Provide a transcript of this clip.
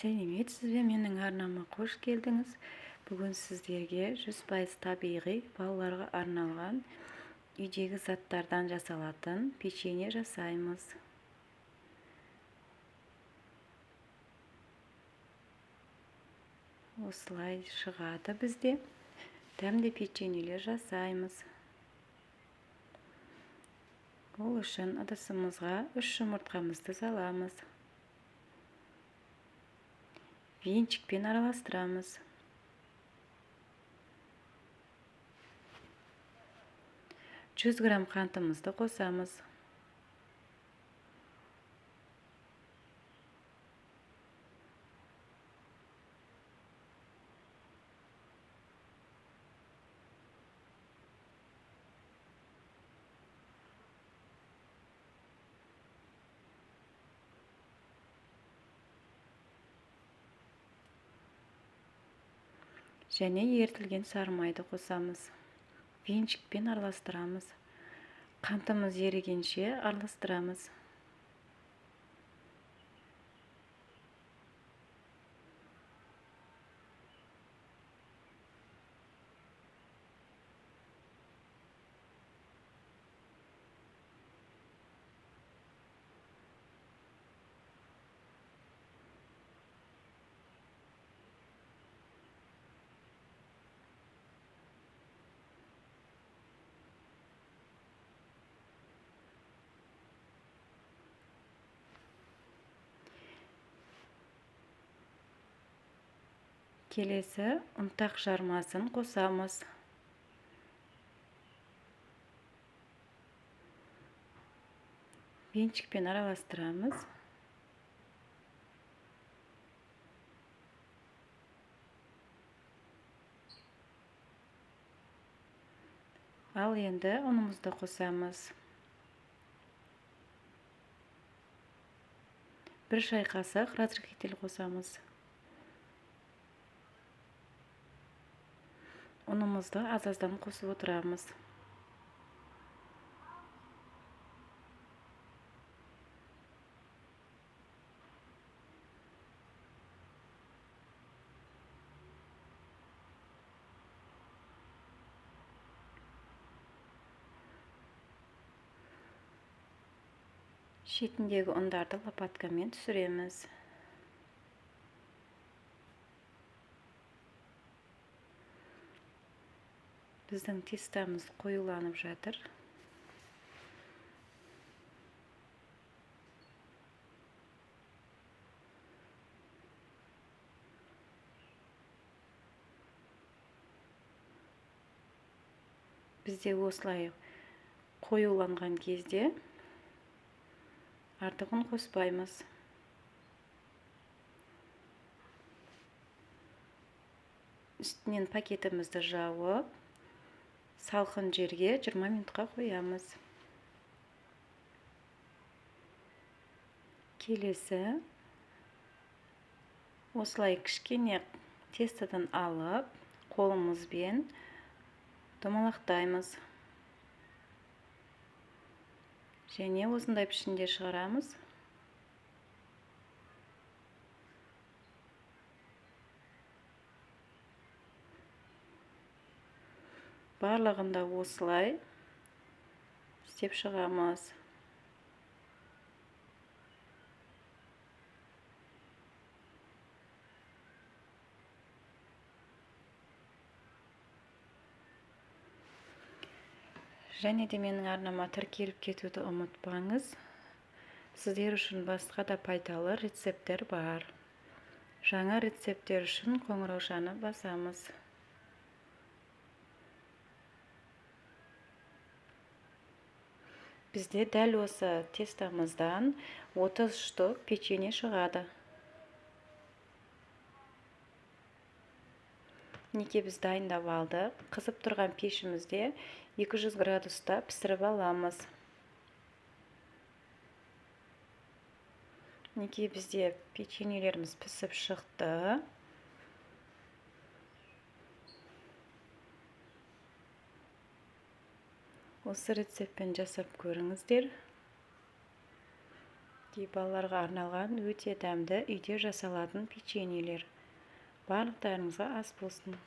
Сәлеметсіз бе, менің арнама қош келдіңіз. Бүгін сіздерге 100% табиғи балаларға арналған үйдегі заттардан жасалатын печенье жасаймыз. Осылай шығады бізде. Дәмді печеньелер жасаймыз. Ол үшін ыдысымызға 3 жұмыртқамызды саламыз. Венчикпен араластырамыз. 100 грамм қантымызды қосамыз. Және ерітілген сары майды қосамыз. Венчикпен араластырамыз. Қантымыз ерігенше араластырамыз. Келесі ұнтақ жармасын қосамыз. Венчикпен араластырамыз. Ал енді ұнымызды қосамыз. 1 шай қасық разрыхлитель қосамыз. Ұнымызды аз-аздан қосып отырамыз. Шетіндегі ұндарды лопаткамен түсіреміз. Біздің тестамыз қоюланып жатыр. Бізде осылай қоюланған кезде артығын қоспаймыз. Үстінен пакетімізді жауып, салқын жерге 20 минутқа қоямыз. Келесі осылай кішкене тестодан алып, қолымызбен домалақтаймыз. Және осындай пішінде шығарамыз. Барлығында осылай істеп шығамыз. Және де менің арнама тіркеліп кетуді ұмытпаңыз. Сіздер үшін басқа да пайдалы рецепттер бар. Жаңа рецепттер үшін қоңыраушаны басамыз. Бізде дәл осы тестамыздан 30 штук печенье шығады. Мінекей біз дайындап алдық. Қызып тұрған пешімізде 200 градуста пісіріп аламыз. Мінекей бізде печеньелеріміз пісіп шықты. Осы рецептпен жасап көріңіздер. Балаларға арналған өте дәмді, үйде жасалатын печеньелер. Барлықтарыңызға ас болсын!